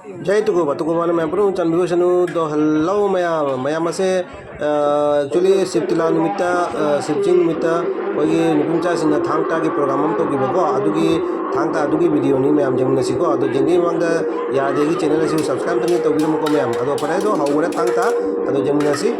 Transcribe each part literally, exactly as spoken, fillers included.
ꯖꯩ ꯇꯨꯀꯨꯕ, ꯇꯨꯀꯨꯕꯅ ꯃꯌꯥꯝ ꯄꯨꯝꯅꯃꯛ ꯆꯥꯟꯕꯤꯌꯨ ꯑꯣꯏꯁꯅꯨ꯫ ꯑꯗꯣ ꯍꯜꯂꯣ ꯃꯌꯥꯝ, ꯃꯌꯥꯝ ꯑꯁꯦ, ꯑ, actually ꯁꯤꯕ ꯇꯤꯂꯥ ꯅꯨꯃꯤꯠꯇ, ꯑ, ꯁꯤꯕ ꯆꯤꯡ ꯅꯨꯃꯤꯠꯇ ꯑꯩꯈꯣꯏꯒꯤ ꯅꯨꯄꯤ ꯃꯆꯥꯁꯤꯡꯅ ꯊꯥꯡ ꯇꯥꯒꯤ program ꯑꯃ ꯇꯧꯈꯤꯕꯀꯣ, ꯑꯗꯨꯒꯤ ꯊꯥꯡ ꯇꯥ ꯑꯗꯨꯒꯤ video ꯅꯤ, ꯃꯌꯥꯝ ꯌꯦꯡꯃꯤꯟꯅꯁꯤꯀꯣ꯫ ꯑꯗꯣ ꯌꯦꯡꯗ꯭ꯔꯤꯉꯩ ꯃꯃꯥꯡꯗ ꯌꯥꯔꯗꯤ ꯑꯩꯒꯤ channel ꯑꯁꯤꯕꯨ subscribe ꯑꯝꯇꯪꯗꯤ ꯇꯧꯕꯤꯔꯝꯃꯨꯀꯣ ꯃꯌꯥꯝ꯫ ꯑꯗꯣ ꯐꯔꯦ, ꯑꯗꯣ ꯍꯧꯈ꯭ꯔꯦ ꯊꯥꯡ ꯇꯥ, ꯑꯗꯣ ꯌꯦꯡꯃꯤꯟꯅꯁꯤ꯫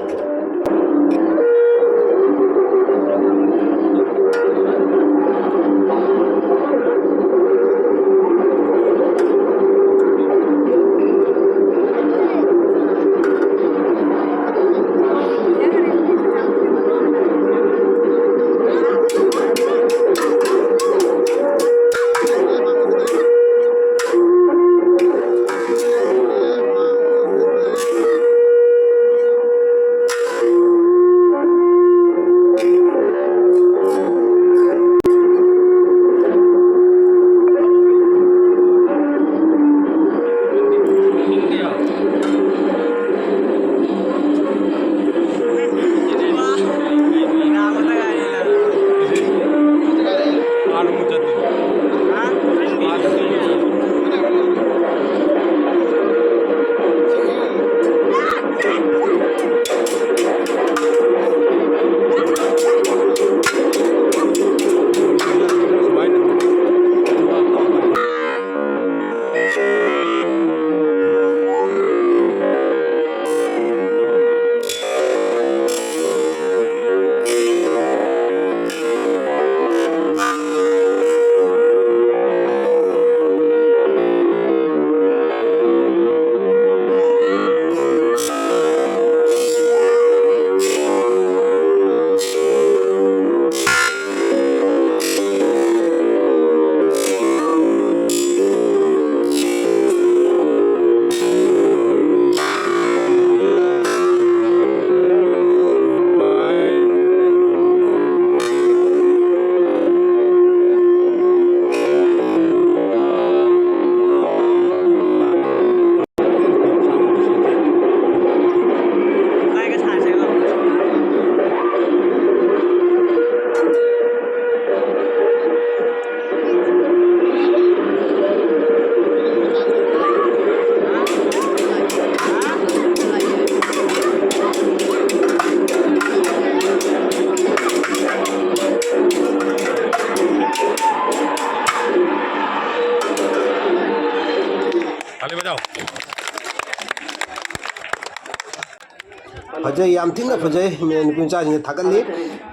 ꯐꯖꯩ, ꯌꯥꯝ ꯊꯤꯅ ꯐꯖꯩ, ꯃꯦ-, ꯅꯨꯄꯤ ꯃꯆꯥꯁꯤꯡꯁꯦ ꯊꯥꯒꯠꯂꯤ꯫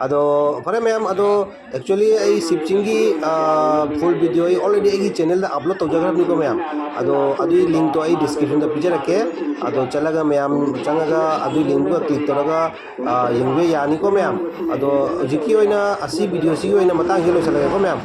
ꯑꯗꯣ ꯐꯔꯦ ꯃꯌꯥꯝ, ꯑꯗꯣ actually ꯑꯩ ꯁꯤꯕ ꯆꯤꯡꯒꯤ, ꯑ, full video ꯑꯩ already ꯑꯩꯒꯤ channelꯗ upload ꯇꯧꯖꯈ꯭ꯔꯕꯅꯤꯀꯣ ꯃꯌꯥꯝ꯫ ꯑꯗꯣ ꯑꯗꯨꯒꯤ linkꯇꯣ ꯑꯩ descriptionꯗ ꯄꯤꯖꯔꯛꯀꯦ꯫ ꯑꯗꯣ ꯆꯠꯂꯒ ꯃꯌꯥꯝ ꯆꯪꯉꯒ ꯑꯗꯨꯒꯤ linkꯇꯨꯗ click ꯇꯧꯔꯒ, ꯑ, ꯌꯦꯡꯕ ꯌꯥꯅꯤꯀꯣ ꯃꯌꯥꯝ꯫ ꯑꯗꯣ ꯍꯧꯖꯤꯛꯀꯤ ꯑꯣꯏꯅ ꯑꯁꯤ videoꯁꯤꯒꯤ ꯑꯣꯏꯅ ꯃꯇꯥꯡꯁꯤ ꯂꯣꯏꯁꯤꯜꯂꯒꯦꯀꯣ ꯃꯌꯥꯝ꯫